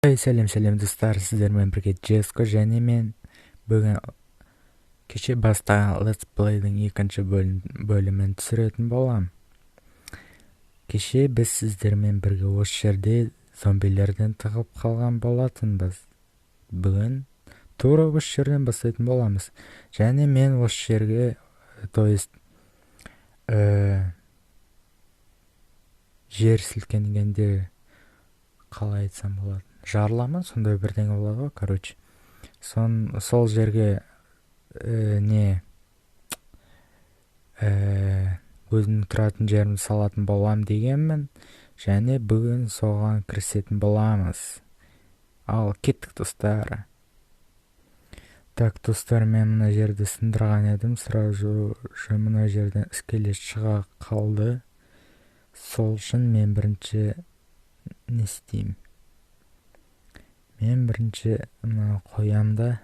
Сәлем сәлем достар, сіздермен бірге Джеско және мен бүгін кеше бастаған Let's Play'дің екінші бөлімін түсіретін болам. Кеше біз сіздермен бірге осы жерде зомбилерден тығылып қалған болатынбыз. Бүгін тура осы жерден бастайтын боламыз. Және мен осы жерге, то есть жер сілкінгенде қалай айтсам болады, жарыла ма, сондай бірдеңе болады ғой, короче. Сол жерге өзімнің тұратын жерімді салатын болам дегенмін, және бүгін соған кірісетін боламыз. Ал кеттік, достар. Так, достар, мен мына жерді сындырған едім, сразу же мына жерден скелет шыға қалды. Сол үшін мен бірінші не істеймін? Мен бірінші мына қоям да,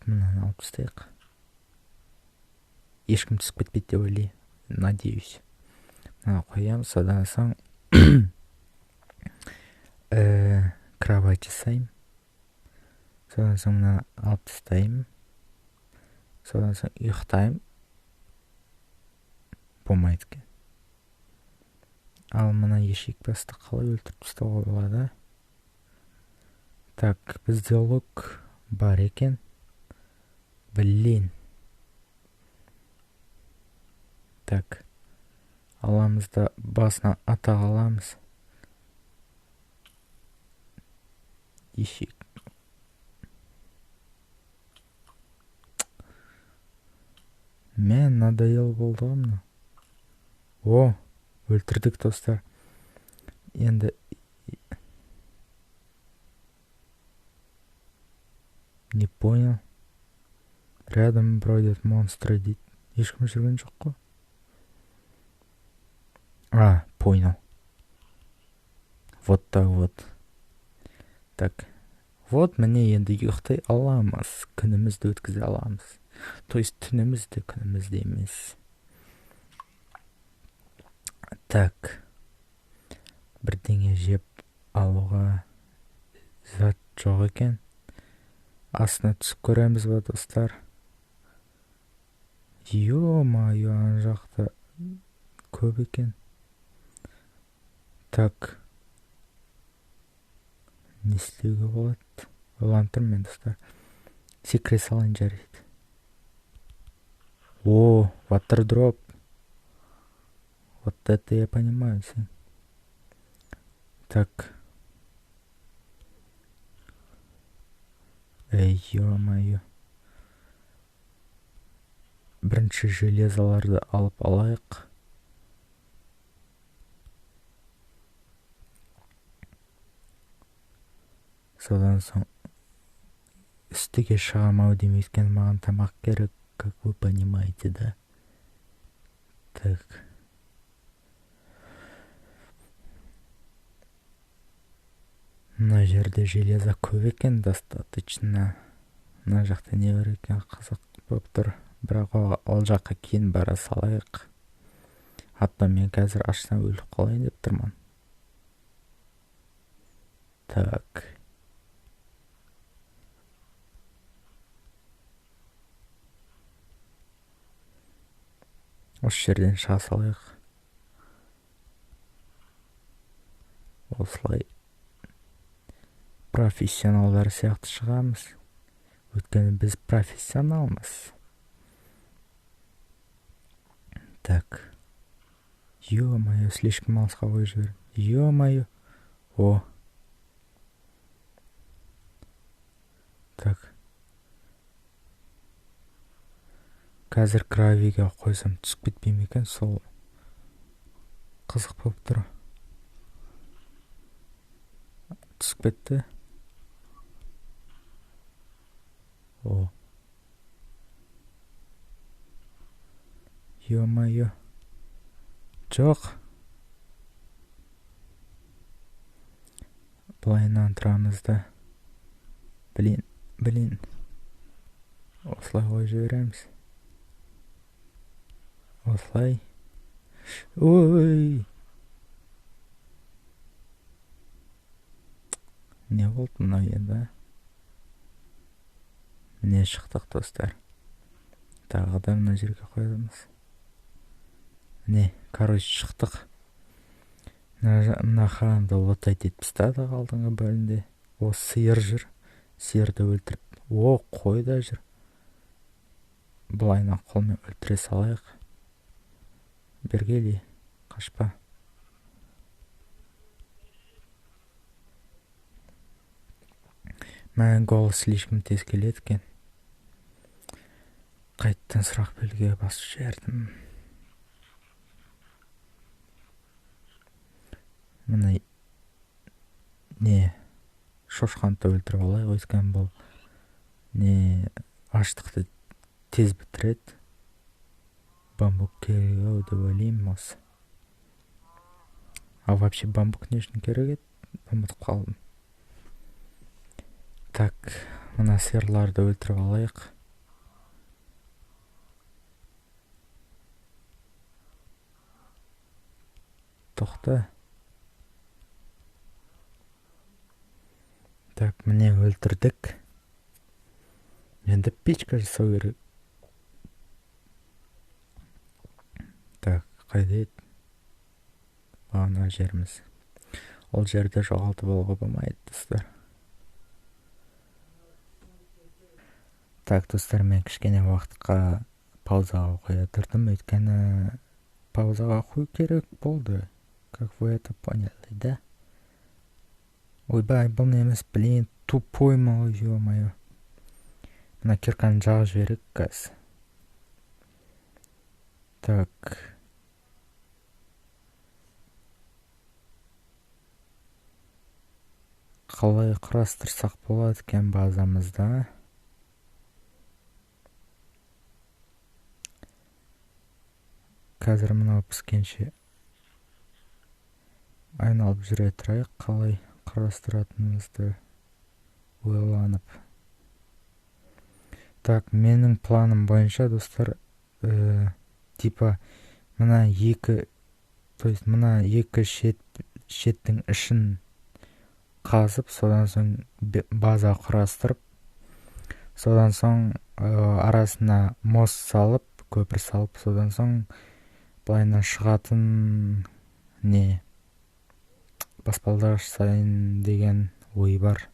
мынаны алып тастайық. Ешкім түсіп кетпейді деп ойлаймын, надеюсь. Мынаны қоям, содан соң кровать жасаймын. Содан соң мынаны алып тастаймын. Содан соң ұйықтаймын. Болмайды екен. Ал мына ешек басты қалай өлтіріп тастауға болады? Так, бізде лук бар екен. Блин. Так. Аламыз да басына ата қаламыз. Ешек. Мен надоел болды ғой мына. О, өлтірдік, достар. Енді не понял. Рядом бродят монстры дейді. Ешкім жүрген жоқ қой. А, понял. Вот так вот. Так. Вот міне енді ұйықтай аламыз. Күнімізді өткізе аламыз. То есть түнімізді, күнімізді емес. Так. Бірдеңе жеп алуға зат жоқ екен. Астына түсіп көреміз ба, достар? Ё-моё, ана жақта көп екен. Так. Не істеуге болады? Ойланып тұрмын мен, достар. Секіре салайын, жарайды. О, ватердроп. Вот это я понимаю, сын. Так. Эй, ё-моё. Бірінші железаларды алып алайық. Содан соң үстіге шығам ау деймін, өйткені маған тамақ керек, как вы понимаете, да? Так. Мына жерде железо көп екен, достаточно. Мына жақта не бар екен, қызық болып тұр. Бірақ ол жаққа кейін бара салайық. Аттан мен қазір аштан өліп қалайын деп тұрмын. Так. Осы жерден шыға салайық. Осылай профессионалдар сияқты шығамыз. Өйткені біз профессионалмыз. Так. Ё-моё, слишком алысқа қойып жібердім. Ё-моё. О. Так. Қазір гравийге қойсам түсіп кетпей ме екен, сол қызық болып тұр. Түсіп кетті. О. Ё-моё. Жоқ. Былайынан тұрамыз да. Блин, блин. Осылай қойып жібереміз. Осылай. Ой. Не болды мынау енді? Міне шықтық, достар. Тағы да мына жерге қоямыз. Міне, короче, шықтық. Мына харамды лутать етіп тастадық алдыңғы бөлімде. О, сиыр жүр. Сиырды өлтіріп. О, қой да жүр. Былайынан қолмен өлтіре салайық. Бергели, қашпа. Маған голос слишком тез келеді екен. Қайттан сұрақ белгіге басып жібердім. Мына не шошқаны да өлтіріп алайық, өйткені бұл не аштықты тез бітіреді. Бамбук керек ау деп ойлаймын осы. А вообще бамбук не үшін керек еді? Ұмытып қалдым. Так, мына сиырларды өлтіріп алайық. Тоқта. Так, міне өлтірдік. Енді печка жасау керек. Так, қайда еді? Бағана жеріміз. Ол жерді жоғалтып алуға болмайды, достар. Так, достар, мен кішкене уақытқа паузаға қоя тұрдым, өйткені паузаға қою керек болды. Как вы это поняли, да? Ойбай, бұл не емес, блин, тупой мал, ё-моё. Мына кирканы жағып жіберейік қазір. Так. Қалай құрастырсақ болады екен базамызда? Қазір мынау піскенше айналып жүре тұрайық, қалай құрастыратынымызды ойланып. Так, менің планым бойынша, достар, типа мына екі, то есть мына екі шеттің ішін қазып, содан соң база құрастырып, содан соң арасына мост салып, көпір салып, содан соң былайынан шығатын не баспалдақ жасайын деген ой бар.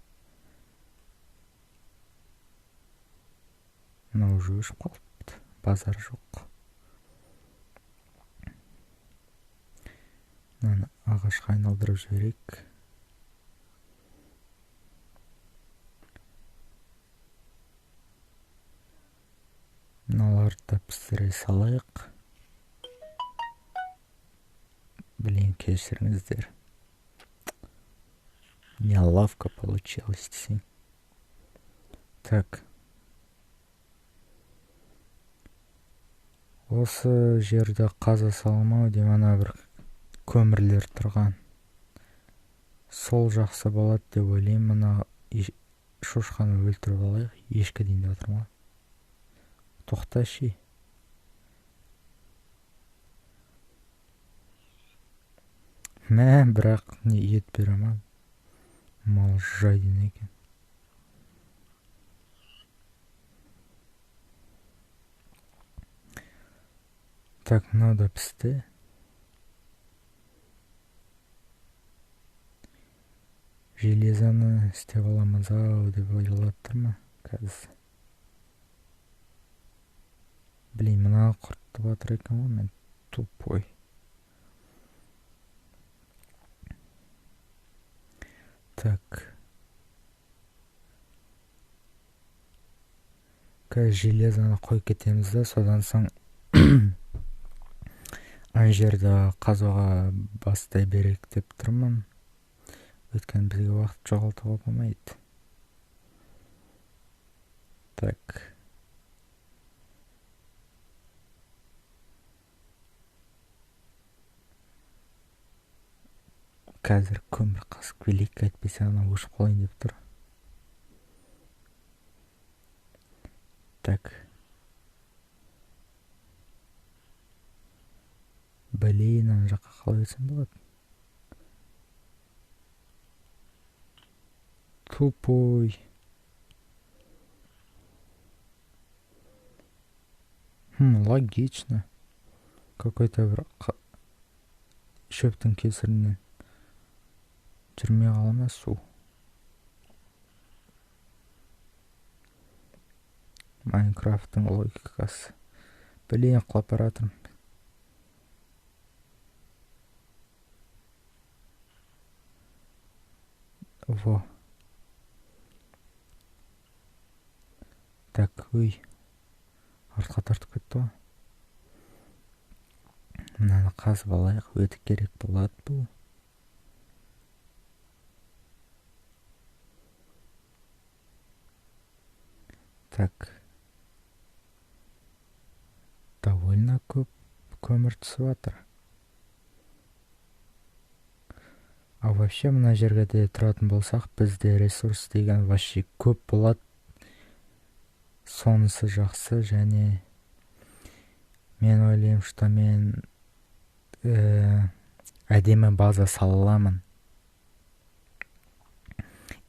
Мынау уже өшіп қалыпты, базар жоқ. Мынаны ағашқа айналдырып жіберейік. Мыналарды да пісіре салайық. Блин, кешіріңіздер. Неловко получилось десең. Так. Осы жерді қаза салмау деп ана бір көмірлер тұрған. Сол жақсы болады деп ойлаймын. Мына шошқаны өлтіріп алайық. Ешкі дейін деп отырмын ғой. Тоқта ши. Мә, бірақ не ет бере ма? Мал жайден екен. Так, мынау да пісті. Железаны істеп аламыз ау деп ойлап тұрмын қазір. Блин, мына құртып жатыр екен ғой мен, тупой. Так. Қазір железаны қойып кетеміз да, содан соң ана жерді қазуға бастай берейік деп тұрмын. Өйткені бізге уақыт жоғалтуға болмайды. Так. Қазір көмір қазып келейік, әйтпесе анау өшіп қалайын деп тұр. Так. Блин, ана жаққа қалай өтсем болады? Тупой. Логично. Какой-то бір шөптің кесірінен жүрмей қала ма су? Майнкрафттың логикасы. Блин, құлап бара жатырмын. Во. Так, ой. Артқа тартып кетті ғой. Мынаны қазып алайық, өте керек болады бұл. Так. Довольно көп көмір түсіп жатыр. А вообще мына жерге де тұратын болсақ, бізде ресурс деген вообще көп болады. Сонысы жақсы, және мен ойлаймын, что мен әдемі база сала аламын.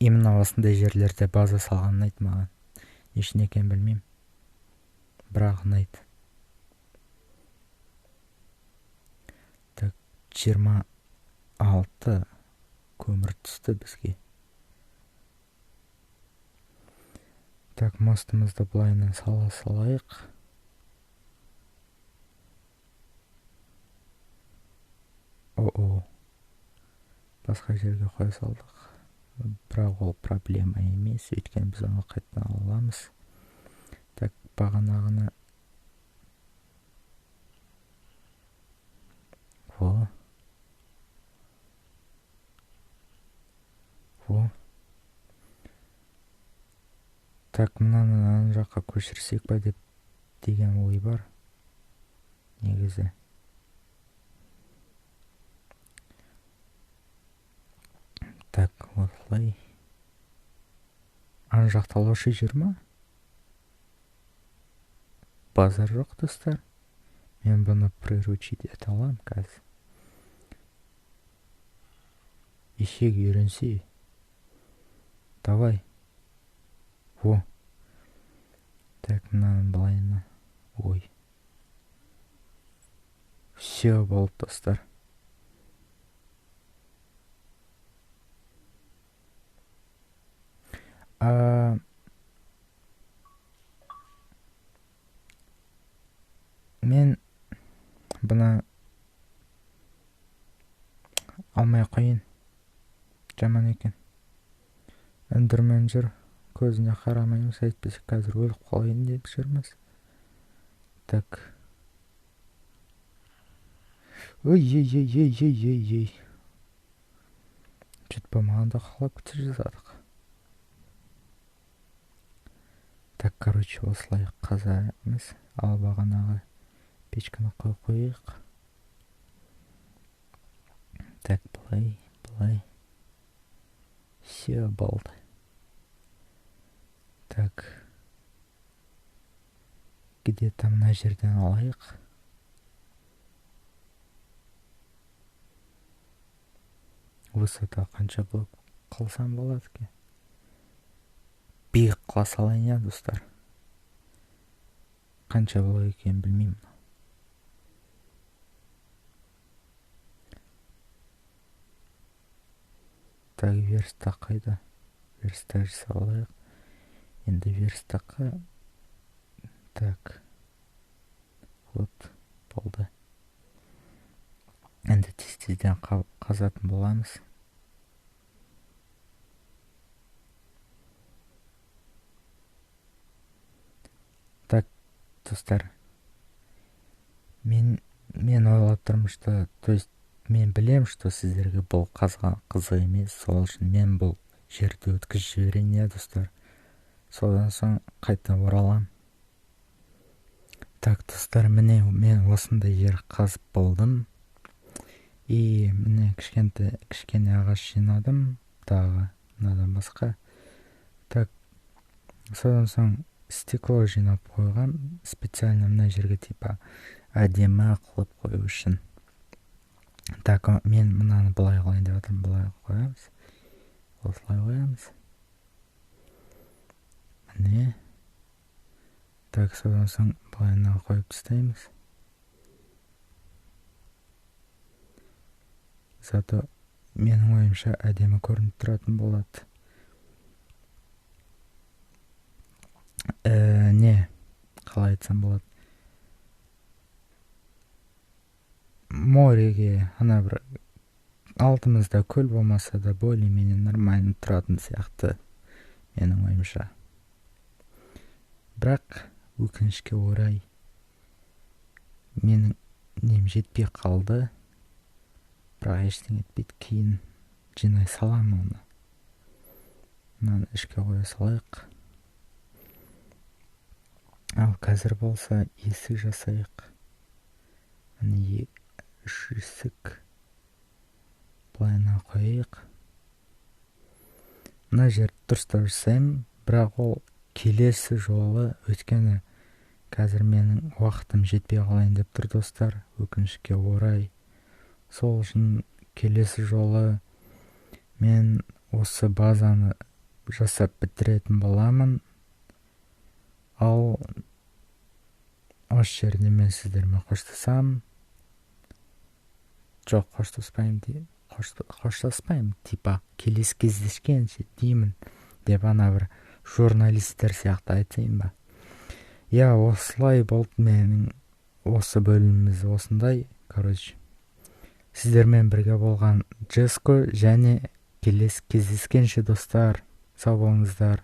Именно осындай жерлерде база салған ұнайды маған. Не үшін екенін білмеймін, бірақ ұнайды. Так, 26 көмір түсті бізге. Так, мостымызды былайынан сала салайық. О-о. Басқа жерге қоя салдық. Бірақ ол проблема емес, өйткені біз оны қайтадан ала аламыз. Так, бағанағыны. Во. Во. Так, мынаны ана жаққа көшірсек па деп деген ой бар негізі. Так, осылай. Ана жақта лошадь жүр ма? Базар жоқ, достар. Мен бұны приручить ете аламын қазір. Ешек үйренсе. Давай. Во. Так, мынаны былайына. Ой. Все болды, достар. Мен бұны алмай қояйын. Жаман екен. Эндермен жүр. Көзіне қарамаймыз, әйтпесе қазір өліп қалайын деп жүрміз. Так. Ой, ей, ей, ей, ей, ей, ей. Чуть болмағанда құлап кете жаздадық. Так, короче, осылай қазамыз. Ал бағанағы печканы қойып қояйық. Так, былай, былай. Все, болды. Так. Где-то мына жерден алайық. Высота қанша блок қылсам болады екен? Биік қыла салайын, иә, достар. Қанша блок екенін білмеймін. Так, верстак қайда? Верстак жасап алайық. Енді верстакқа. Так. Вот, болды. Енді тез-тезден қазатын боламыз. Так, достар. Мен ойлап тұрмын, что, то есть мен білем, что сіздерге бұл қазған қызық емес, сол үшін мен бұл жерді өткізіп жіберейін, иә, достар. Содан соң қайта оралам. Так, достар, міне мен осындай жер қазып болдым. И міне кішкене ағаш жинадым, тағы мынадан басқа. Так, содан соң стекло жинап қойғам, специально мына жерге типа әдемі қылып қою үшін. Так, мен мынаны былай қылайын деп жатырмын, былай қоямыз. Осылай қоямыз. Міне. Так, содан соң былайына қойып тастаймыз. Зато менің ойымша әдемі көрініп тұратын болады. Не, қалай айтсам болады? Мореге, ана бір алдымызда көл болмаса да более-менее нормально тұратын сияқты менің ойымша. Бірақ өкінішке орай менің нем жетпей қалды. Бірақ ештеңе етпейді, кейін жинай саламын оны. Мынаны ішке қоя салайық. Ал қазір болса есік жасайық. Міне үш есік. Былайына қояйық. Мына жерді дұрыстап жасаймын, бірақ ол келесі жолы, өйткені қазір менің уақытым жетпей қалайын деп тұр, достар, өкінішке орай. Сол үшін келесі жолы мен осы базаны жасап бітіретін боламын. Ал осы жерде мен сіздермен қоштасамын. Жоқ, қоштаспаймын, қоштаспаймын, типа келесі кездескенше деймін деп ана бір журналисттер сияқты айтайын ба. Иә, осылай болды менің осы бөліміміз осындай. Короче, сіздермен бірге болған Джеско, және келесі кездескенше, достар, сау болыңыздар.